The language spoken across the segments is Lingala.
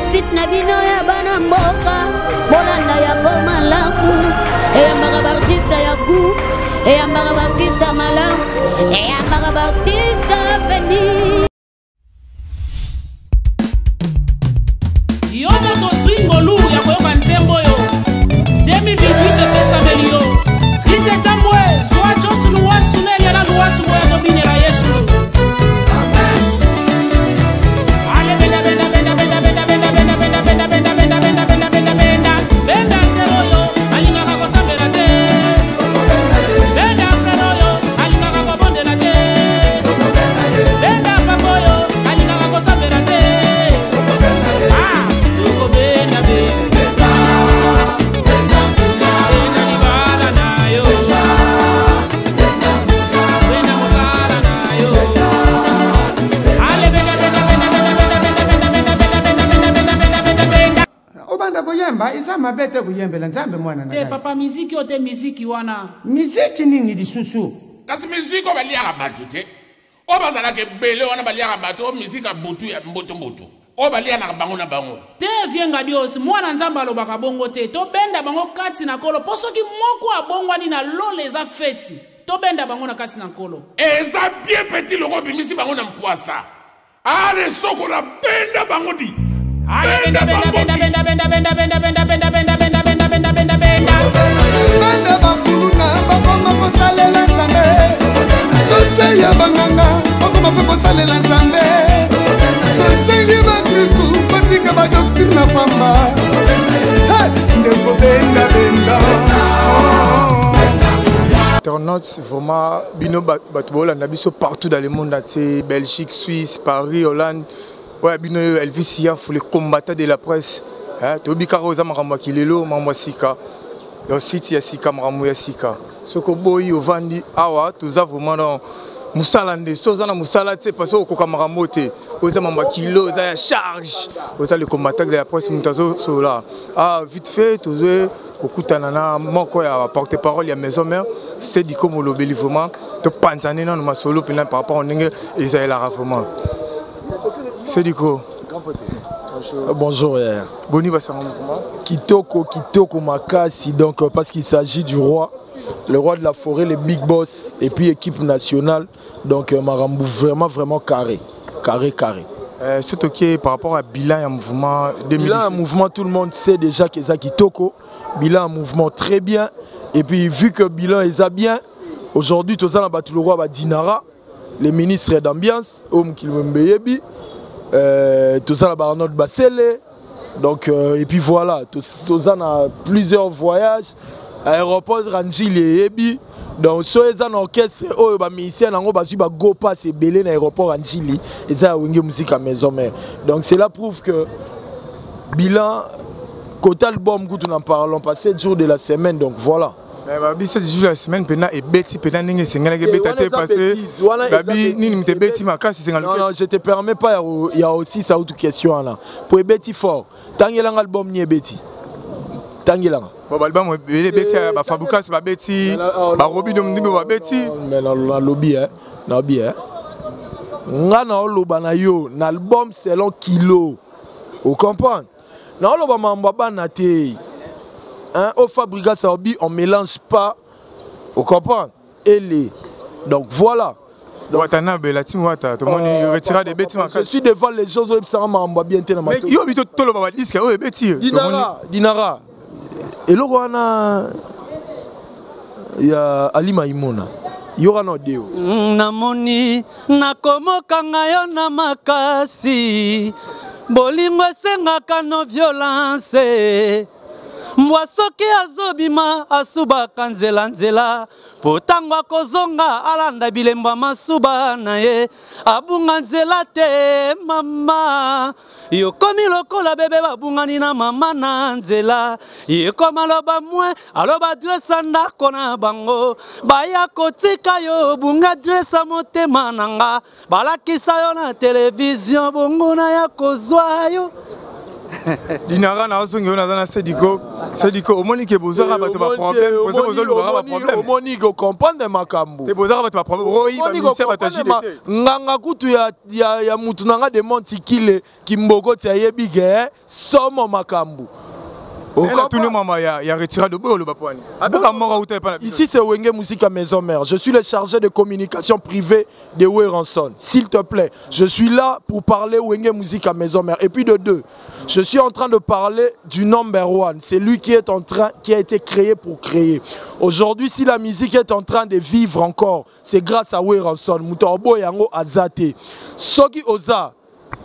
Site na bino ya bana mboka, bolanda yango malamu. Eyambaka ba artiste ya gout, eyambaka ba artiste malamu, eyambaka ba artiste avenir. Yo moto ozwi ngolu ya koyoka nzembo oyo 2018 epesameli yo Rite Tambwe zwa Jos Luwasu na Eliana Luwasu boya tobinela Yesu. Ale benda benda benda benda benda benda benda benda benda benda benda benda benda benda benda benda sero oyo alingaka kosambela te benda frere oyo alingaka kobondela te benda papa oyo alingaka kosambela te Ah, tokobenda benda benda libala na yo benda mosala na yo ale benda benda benda benda benda benda benda benda benda benda benda benda benda benda benda Obanda koyemba eza mabe te koyembela nzambe mwana na te ngai. Papa, miziki oyo te, miziki wana. Miziki nini lisusu? Kasi miziki oyo baliaka bato te, oyo bazalaka ebele wana baliaka bato, oyo miziki ya butu ya mbutumbutu oyo balianaka bango na bango. Te vie Ngadios, mwana Nzambe alobaka bongo te. Tobenda bango kati na Nkolo, mpo soki moko abongwani na lola eza feti. Tobenda bango na kati na Nkolo. Eza bien petit loko obimisi bango na mpwasa. Ale sokola benda bango di. Benda benda benda benda benda benda benda benda benda benda benda benda benda benda benda. Benda bakuluna bakoma kosalela Nzambe. Toteya banganga bakoma mpe kosalela Nzambe. Tosengi bakristu batika badoctrine na pamba. Hey, ndeko benda benda. Internautes, vraiment, bino bato bolanda biso partout dans le monde entier, Belgique, Suisse, Paris, Hollande. Ouais, bino Elvis Yafu, le combattant de la presse. Hein, toyebi kaka oza makambo ya kilelo, makambo ya sika. Donc site ya sika, makambo ya sika. Soki oboyi ovandi awa, toza vraiment dans mosala nde. Soki oza na mosala te, parce que okoka makambo te. Oza makambo ya kilo, oza ya charge. Oza le combattant de la presse, moto azosola. Ah, vite fait, tozwe kokutana na moko ya porte-parole ya Maison Mère, Sediko Molobeli, vraiment topanzane nano masolo mpena par rapport ndenge ezalelaka vraiment. Sediko. Bonjour. Yeah. Boni basanga mouvement. Kitoko, kitoko makasi, donc parce qu'il s'agit du roi, le roi de la forêt, le big boss, et puis équipe nationale, donc marambu vraiment, vraiment carré, carré, carré. Surtout que par rapport à bilan ya mouvement 2017. Bilan ya mouvement, tout le monde sait déjà que eza kitoko. Bilan ya mouvement très bien. Et puis vu que bilan eza bien, aujourd'hui toza na bato le roi ba Dinara, les ministres d'ambiance, oyo mokili mobimba eyebi. Toza na ba Arnold Basele. Donc et puis voilà, toza na plusieurs voyages. Aéroport Ranjili eyebi. Donc so eza na orchestre oyo ba musiciens nango bazwi ba go pass ebele na aéroport Ranjili, eza ya Wenge Musica Maison Mère. Donc cela prouve que bilan côté album kutu n'en parlons pas, 7 jours de la semaine, donc voilà. Mais babi 7 jours de la semaine pena ebeti pena ndenge esengelaki ebeta te, parce que babi nini moto ebeti makasi esenga. Non, non, je te permets pas, il y a aussi ça autre question là. Pour ebeti fort, tangelanga album ni ebeti. Tangelanga. Bon, ba album ebele ebeti, ba Fabregas ba beti, ba Robinho Mundibu ba beti. Mais na lobi, hein, na lobi, hein. Nga na oloba na yo, na album selon kilo. Vous comprenez? Na oloba mambo bana te. Hein, au Fabregas Obi, on mélange pas. Vous comprenez? Et les. Donc voilà. Donc, Watanabe, la team Wata, tout le monde retira des bêtises. Je suis devant les choses, ça m'a bien été dans ma Mais yo, bito tolo baba disque, oh, bêtises. Dinara, Dinara. Et le roi na, il y a Ali Maïmouna. Il y aura no deo. Namoni, nakomokanga yo na makasi. Bolingo esengaka no violence. Mbwa soki azobima asubaka nzela nzela. Po tango akozonga alanda bilembo ya masuba na ye. Abunga nzela te mama. Yokomi lokola bebe babungani na mama na nzela. Yekoma aloba mwe, aloba adresse ya ndako na bango. Baya kotika yo bunga adresse ya motema na nga. Balakisa yo na television bongo na ya kozwa yo. Dinara na ozongi oyo naza na Sediko. Sediko omoni ke bozwaka bato ba problème, boza bozolukaka ba problème. Omoni ko comprendre makambo. Te bozwaka bato ba problème. Oyi ba musicien bato ya JDT. Nganga kutu ya ya ya mutu na nga de Montikile kimbokoti ayebi ke somo makambo. Tuni mama ya, ya retirado boyo oloba pwani abeka moko auta epa na bino. Ici c'est Wenge Musica Maison Mère. Je suis le chargé de communication privée de Werrason. S'il te plaît, je suis là pour parler Wenge Musica Maison Mère. Et puis de deux, je suis en train de parler du number one. C'est lui qui est en train, qui a été créé pour créer. Aujourd'hui, si la musique est en train de vivre encore, c'est grâce à Werrason. Moto oboya yango aza te. Soki oza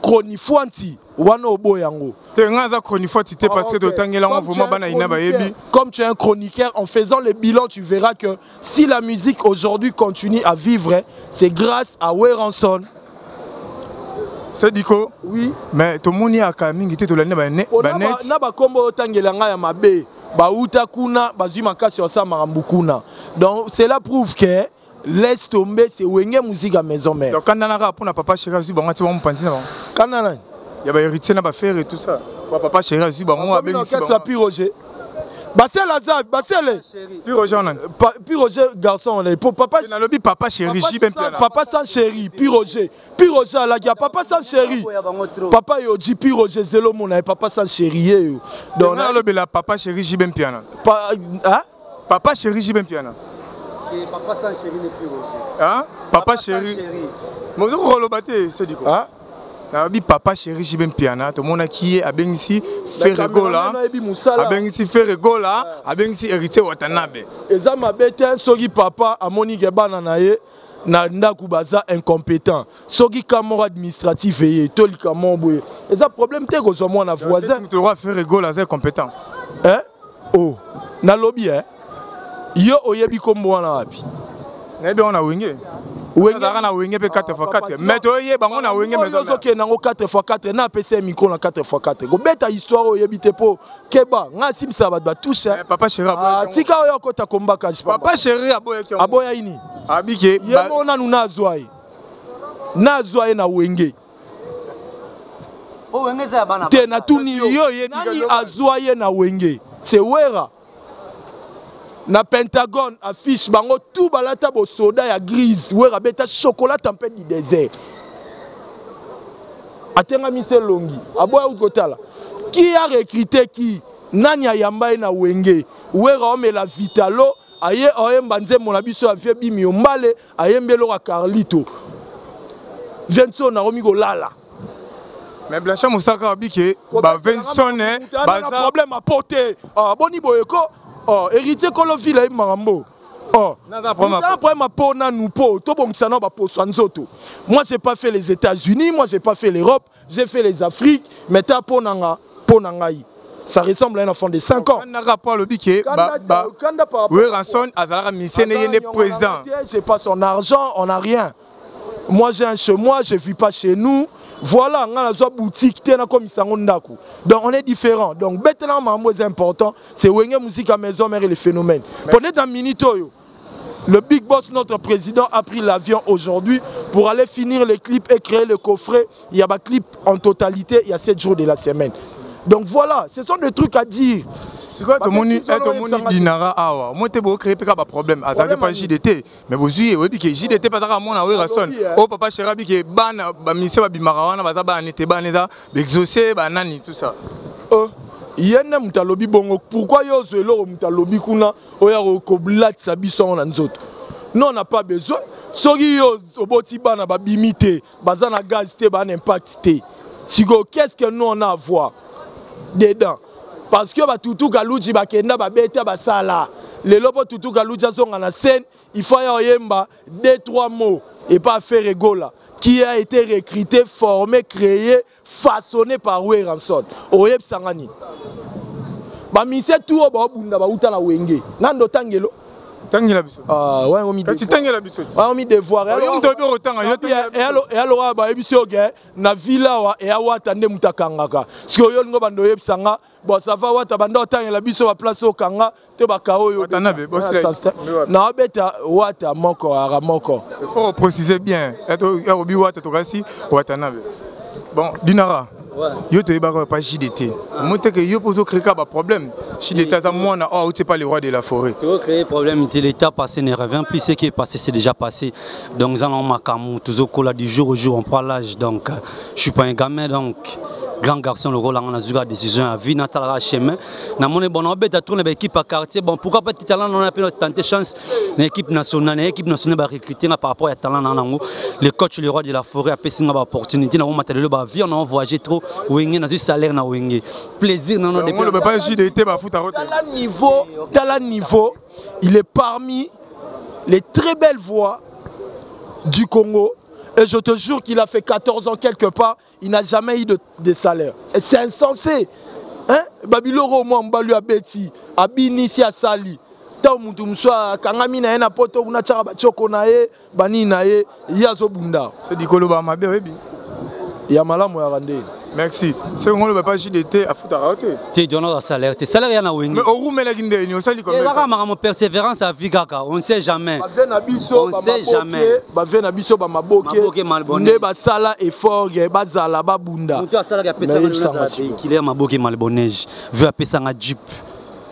chronifuanti wana oboya yango. Te nga aza chronifuanti te parce que totangela yango vraiment bana ina bayebi. Comme tu es un chroniqueur, en faisant le bilan, tu verras que si la musique aujourd'hui continue à vivre, c'est grâce à Werrason. Sediko. Oui. Mais tomoni aka mingi te tolandi ba net. Na ba kombo otangela nga ya mabe. Ba uta kuna bazui makasi osala makambo kuna. Donc cela prouve que laisse tomber, c'est Wenge Musica Maison Mère. Donc kanda naka pona papa chéri azui bango ati bango panzi na bango. Kanda nani? Ya ba héritier na ba frère et tout ça. Papa papa chéri azui bango abengisi bango. Pi Roger. Basele aza, Basele. Pi Roger nani? Pi Roger garçon là. Pour papa na lobi papa chéri JB Mpiana. Papa sans chéri, Pi Roger. Pi Roger alaki ya papa sans chéri. Papa yoji Pi Roger zelo mona papa sans chéri ye. Donc na lobi la papa chéri JB Mpiana. Pa, hein? Papa chéri JB Mpiana. Et papa sans chéri n'est plus Roger. Hein? Papa, papa chéri. Mozo koloba te c'est du quoi? Hein? Nalobi papa chéri JB Mpiana tomonaki ye abengisi Ferre Gola, abengisi Ferre Gola, abengisi Héritier Watanabe. Eza mabe te soki papa amoni ke bana na ye na ndako baza incompétent, soki ka moko administratif eye to likambo boye eza problème te kozwa mwana voisin. Moto roi Ferre Gola aza incompétent. Hein? Oh, nalobi hein? Yo oyebi kombo wana wapi? Nayebi wana Wenge. Wenge na Wenge pe 4x4. Mais toyeba ngo na Wenge mais ozokende nango 4x4 na apesa ye micro na 4x4. Kobeta histoire oyebi te po keba nga asimbisa bato batouche. Papa chéri aboya. Tika oyo akota komba kaji papa. Papa chéri aboya ki. Aboya ini. Abike ye mo nanu nazwa ye. Nazwa ye na Wenge. O Wenge za bana. Te natuni yo. Nani azwa ye na Wenge? C'est Wera. Na Pentagone affiche bango tout balata bo soda ya grise Wera beta chocolat tempête du désert. Atenga mise longi aboya ukotala. Qui a recruté qui? Nani ayamba ye na Wenge? Wera omela Vitalo aye oyemba nzembo na biso ya vieux Bimi Ombale ayembe eloko ya Carlito. Vincent nakomi kolala. Mais Blanchard Moussaka abike ba Vincent baza problème à porter. Ah boni boyeko. Oh héritier kolo ville ayi makambo. Oh, Naza problème à problème à po na nous po to bongisa na ba poso nzoto. Moi j'ai pas fait les États-Unis, moi j'ai pas fait l'Europe, j'ai fait les Afriques, mais ta po nanga, po nanga yi. Ça ressemble à un enfant de 5 ans. Kanda rapport le biquet, ba ba Kanda par rapport. Werrason azalaka misene yende président. J'ai pas son argent, on a rien. Moi j'ai un chez moi, je vis pas chez nous. Voilà, on a la boutique, t'es comme ça on ndako. Donc on est différent. Donc maintenant mambo est important, c'est Wenge Musica Maison Mère et le phénomène. Pendant un minute oyo, le big boss, notre président, a pris l'avion aujourd'hui pour aller finir les clips et créer le coffret. Il y a un clip en totalité, il y a 7 jours de la semaine. Donc voilà, ce sont des trucs à dire. C'est quoi tout le monde, tout le monde dinara awa. Moi te bo créer pas problème. Azaka pas JDT, mais vous yé oyebi ke JDT pas ka mona Werrason. Oh papa chéri bi ke bana ba mise ba bimaka wana baza ba nete ba neta, ba exaucé ba nani tout ça. Oh, yene muta lobi bongo. Pourquoi yo zo eloko muta lobi kuna oya ko blatisa biso na nzoto? Non, on n'a pas besoin. Soki yo oboti bana ba bimite, baza na gaz te ba na impact te. Siko qu'est-ce que nous on a à voir dedans? Parce que ba Tutu Kaluji ba kenda ba beta ba sala. Le lobo Tutu Kaluji azonga na scène, il faut ya oyemba 2 3 mots et pas faire Gola qui a été recruté, formé, créé, façonné par Werrason. Oyeb sangani. Ba mise tout ba bunda ba uta na Wenge. Nando tangelo. Tangela biso. Ah ouais, on mi Kasi tangela biso. Ah, on mi devoir. Yo muto obi otanga, yo tangela Et alors, et alors ba yebiso ke na villa wa e awata nde mutakangaka. Siko yo lingo bando yebisanga, bon ça va wata bando tangela biso ba place okanga te ba kao yo. Watanabe, boss Ah, ça, c'est Na beta wata moko ara moko. Il faut préciser bien. Eto obi wata tokasi Watanabe. Bon, Dinara. Yo toyebaka pa JDT. Moi te que yo pozo créer ba problème. JDT aza mwana oh auti pas le roi de la forêt. To créer problème te l'état passé ne revient plus ce qui est passé c'est déjà passé. Donc za na makambo tozokola du jour au jour on prend l'âge donc je suis pas un gamin donc grand garçon lokola nga nazwika décision ya vie natalaka chemin namoni bon naobeta tour na baéquipe ya quartier bon pourquoi pas talent nana mpe tenter chance na équipe nationale na équipe nationale barecrute nga par rapport ya talent na nango le coach le roi de la forêt apesi nga baopportunité nakomata lelo baavion na voyage trop wenge nazwi salaire na wenge plaisir nano tala niveau tala niveau il est parmi les très belles voix du Congo et je te jure qu'il a fait 14 ans quelque part il n'a jamais eu de, de salaire et c'est insensé hein babiloko mwa mobali abeti abinisi asali ntango moto mosusu akangami na ye na poto kuna atyaka batioko na ye banini na ye ye azobunda sedikoloba mabe oyebi ya malamu yaka nde merci soki ngolo papa jdt afutaka yo te te dona salaire te salaire ya na wenge mais orumelaki ndeni osali ezaka makambo persévérance ya vie kaka on ne sait jamais bavie na biso on sait jamais bavie na biso bamaboke nde basala effort bazala babunda moto asalaka apesaka véhicule ya maboke malbonege vu apesanga jeep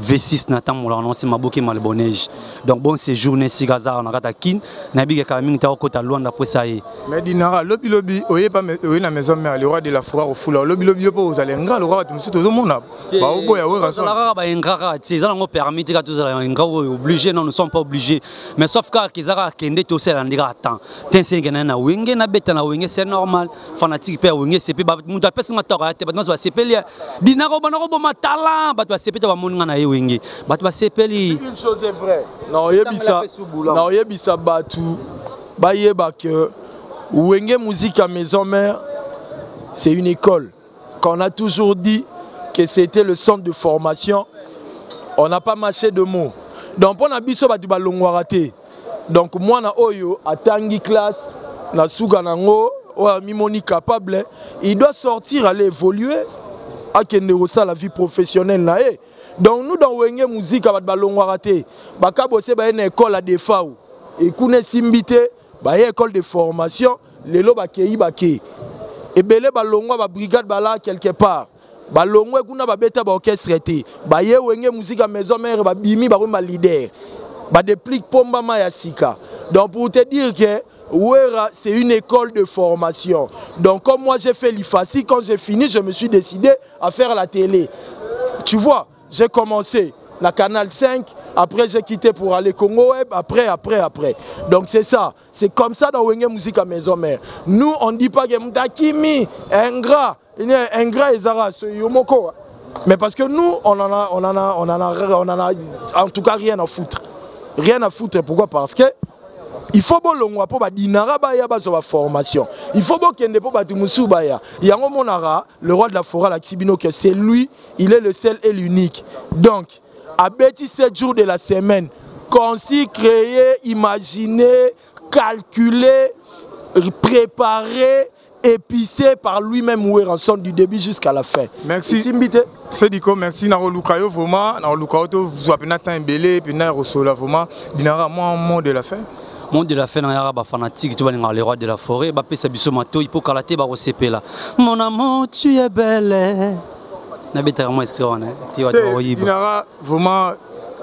V6 natambolaka nango se maboke malbonege donc bon séjour na esika aza na kati ya kin nayebi ke kala mingi ta okota lwanda mpo esa ye mais dinara lobilobi oye oye na maison mère le roi de la forêt ofula lobilobi yo mpo ozala ingrat lokola bato mosusu tozomona baoboya weraozala kaka baingrat kaka ti eza nango permis te kaka tozala ingrat oyo obligé non nous sommes pas obligés mais sauf kaka eza kaka kende tosala nde kaka temps te nsenge na ye na wenge nabeta na wenge c'est normal fanatique mpe ya wenge sepe moto apesi nga toko ya te bato nyonso basepeli dinaka obanda koboma talent bato basepeli to bamoni nga na ye wenge bato basepeli une chose est vraie naoyebisa naoyebisa bato bayeba que wenge musique ya maison mère c'est une école qu'on a toujours dit que c'était le centre de formation on n'a pas mâché de mots donc mpo na biso bato balongwaka te donc mwana oyo atangi classe na suka nango oyo amimoni capable il doit sortir aller évoluer akende kosala vie professionnelle na ye donc nous dans wenge muzika bato balongwaka te bakabose baye na école ya defau ekuna esimbi te baye école de formation lelo bakei bakei ebele balongwa babrigade bala quelque part balongwe kuna babeta baorchestre te baye wenge musique ya maison mère babimi bakomi baleader badeplique pombama ya sika donc pour te dire que Wera, c'est une école de formation. Donc, comme moi j'ai fait l'IFACI, quand j'ai fini, je me suis décidé à faire la télé. Tu vois, j'ai commencé la Canal 5, après j'ai quitté pour aller Congo Web, après, après, après. Donc c'est ça. C'est comme ça dans Wenge Musique à Maison Mère. Nous, on ne dit pas que Mtakimi, ingrat, ingrat ezara, yo moko. Mais parce que nous, on en a, on en a, on en a, on en a, en tout cas rien à foutre. Rien à foutre. Pourquoi Parce que il faut bolongwa mpo badinara baya bazwa baformation il faut bokende mpo bato mosusu baya yango monaka le roi de la forêt alakisi bino que c'est lui il est le seul et l'unique donc abeti 7 jours de la semaine concis créer imaginer calculer préparer épicé par lui-même Werrason du début jusqu'à la fin. Merci. Simbite. Sediko, merci. Nakoluka yo vraiment, nakoluka yo tozwa pena temps ebele, pena kosola vraiment. Dinara moi mot de la fin. Monde de la fin na yaka ba fanatique to balinga le roi de la forêt ba pesa biso matoi po kala te ba kosepela. Mon amour, tu es belle. nabetaka mwa extrait wana ti bato bakoyiba Dinara vraiment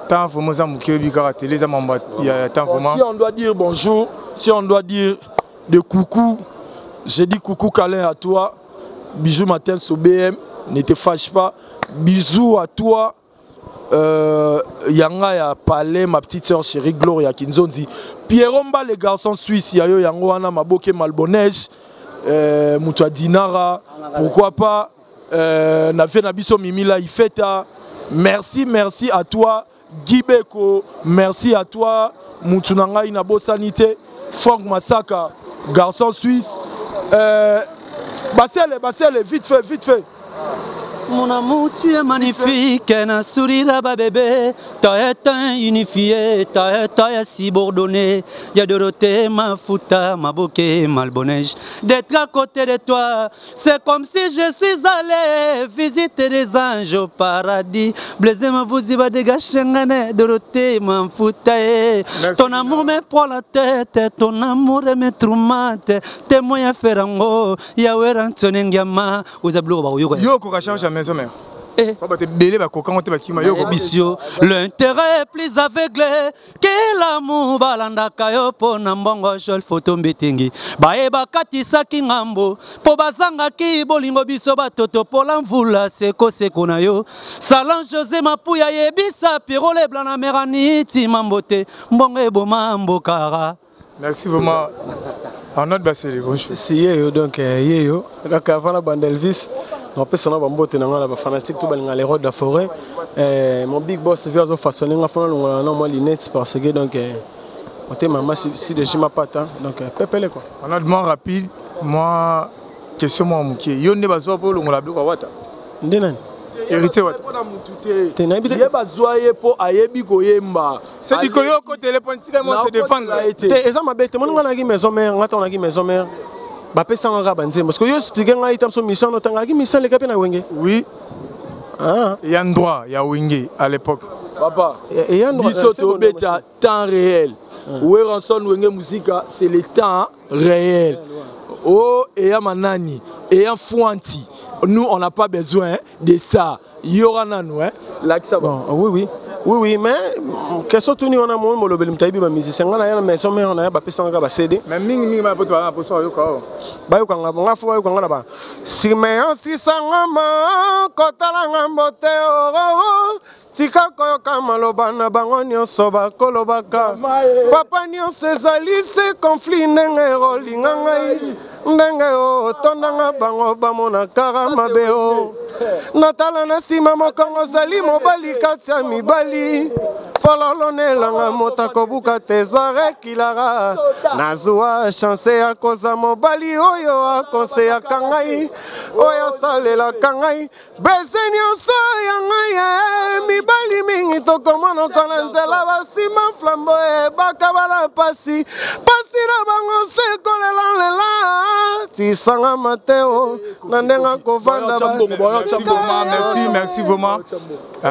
temps vraiment eza moke oyebi kaka tele eza mambo ya temps vraiment. Si on doit dire bonjour, si on doit dire de coucou, je dis coucou câlin à toi. Bisous matin sur BM, ne te fâche pas. Bisous à toi. Euh, Yanga ya Palais, ma petite soeur chérie Gloria Kinzonzi. Pierrot Mba, les garçons suisses, Yayo Yango Wana, Maboke Malbonège, euh, Moutua Dinara, pourquoi pas, euh, Nafe Nabiso Mimila Ifeta. Merci, merci à toi, Guy Beko, merci à toi, Moutu Nangai Nabosanité, Franck Masaka, garçon suisse. Euh, Basele, Basele, vite fait, vite fait. Mon amour, tu es magnifique, un sourire à bébé. T'as été unifié, t'as été si bourdonné. Y'a Dorothée, ma fouta, ma bouquet, malbonneige. D'être à côté de toi, c'est comme si je suis allé visiter des anges au paradis. Blaise ma vous va dégager, Dorothée, ma fouta. Ton amour me prend la tête, ton amour me tourmente. Témoin Ferrango, Yahweh Rantonengiama, Oza biloko bakoyoka. Yo okoka charge ya maison mère. Eh. Bato ebele bakokango te, bakima yo. Bisio, l'intérêt est plus aveugle que l'amour. Balandaka yo mpo na mbongo, jol foto mbetengi baye bakatisaki ngambo mpo bazangaki bolingo. Biso bato topola mvula sekoseko na yo. Salon José Mapuya, yebisa Piero Lebla na merani timambo te, mbongo eboma mbokara. Merci vraiment, Arnold Basele, bonjour. Si yeyo, donc yeyo. Donc avant la bande Elvis, napesa na bambote na nga na bafanatique to balinga les rois de la forêt. Mon big boss vi azofaçonne nga fona longola na mwa lunette parce que donc motema ma si de jima pata, donc pepele quoi. Arnold, moi rapide, moi question mwa moke. Yo nde bazwa mpo olongola biloko ya Wata? Nde nani? Héritier Wata. Mpona mutu te. Te, nayebi te. Ye bazwa ye mpo ayebi koyemba. C'est que yo kotele mpo tika mo se défendre. Te, eza mabe te. Moni nga naki maison mère, nga ntango naki maison mère, bapesanga kaka banzembo parce que yo explique ngai ta moso mission notangaki mission leka mpe na Wenge. Oui. Ah. Ya droit ya Wenge à l'époque. Papa, Eya droit, biso c'est bon, tobeta temps réel. Werrason, Wenge Musika, c'est le temps réel. Oh, eya manani, eya fwanti, nous on n'a pas besoin de ça. Yora nanu, hein, lakisa. Bon, oui, mais question tuni wana, mo molobeli moto ayebi bamusicien. Nga na ya na maison mère na ya, bapesanga kaka baCD. Mais mingi mingi bapo to bana poso yoka o. Bayokanga nga fo, bayokanga na ba simeotisangama kotalanga mbote ororo. Tika koyoka maloba na bango nyonso bakolobaka. Papa, nyonso ezali se conflit. Ndenge olinga ngai, ndenge otondanga, bango bamonakaka mabe. O natala na nsima, mokongo ozali mobali kati ya mibali. Fololo nelanga, moto akobuka te ezarekilara. Nazwa chance ya koza mobali oyo akonseyaka ngai, oyo asalelaka ngai bese nyonso ya ngai. Ye mibali mingi tokomonoko na nzela, basima flambo ebakabala pasi pasi na bango se kolelalela tisanga mateo na ndenge akovanda. Merci vraiment, merci, merci vraiment.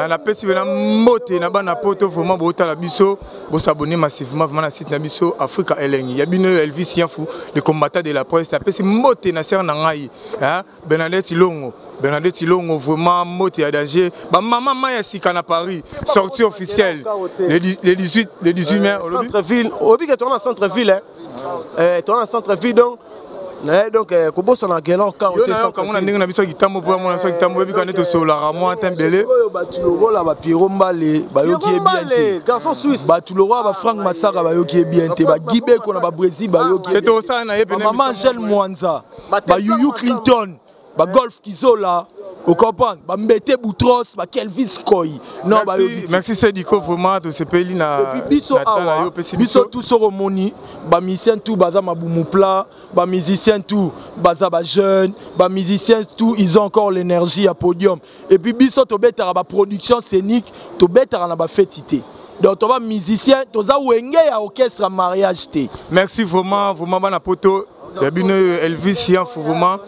Napesi bena mbote na bana poto. Vraiment botala biso, bosabonner massivement vraiment na site na biso Africa Elengi. Ya bino oyo Elvis Yanfu, le combattant de la presse. Napesi mbote na sere na ngai, hein, Bernadette Longo, Bernadette Longo, vraiment mbote ya danger. Bamama ma ya sika na Paris, sortie officielle le 18, le 18 mai olobi. Centre ville, oyebi ke toza na centre ville, hein. Toza na centre ville, donc donc kobosana gelor Yo na yokango na ndenge na biso ya kitambo, mpo ya mona biso ya kitambo, oyebi kande tosololaka mwa te mbele. Oyo bato lokola bapiero Mbale bayoki ye bien te. Garçon suisse. Bato lokola bafrank Masaka bayoki ye bien te. Bagibeko na babrésil bayoki. Te, tosala na ye pene. Mama Angele Mwanza, bayuyu Clinton, bagolf Kizola, ocomprendre, bambete Boutros, bakelvis Koi, non, bayoki. Merci Sediko, vraiment tosepeli na Et puis biso na tala awa yo opesi. Biso tout soko omoni bamusicien tout baza mabumu plat, bamusicien tout baza bajeune, bamusicien tout ils ont encore l'énergie ya podium. Et puis biso tobetaka baproduction scénique, tobetaka na bafeti te. Donc toba musicien, toza Wenge ya orchestre mariage te. Merci vraiment, vraiment bana poto. Ya bino oyo Elvis Yanfu, vraiment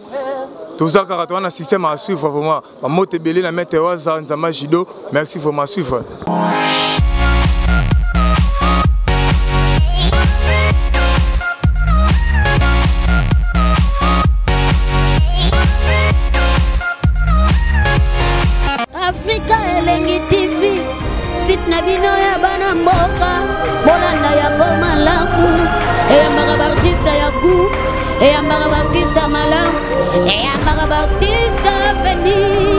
toza kaka, toza na système à suivre. Vraiment bamoto ebele na maître waza Nzamba Judo. Merci vraiment, à suivre. Afrika Elengi TV, site na bino ya bana mboka, bolanda yango malamu. Eyambaka baartiste ya gu, eyambaka baartiste malamu, eyambaka baartiste aveni.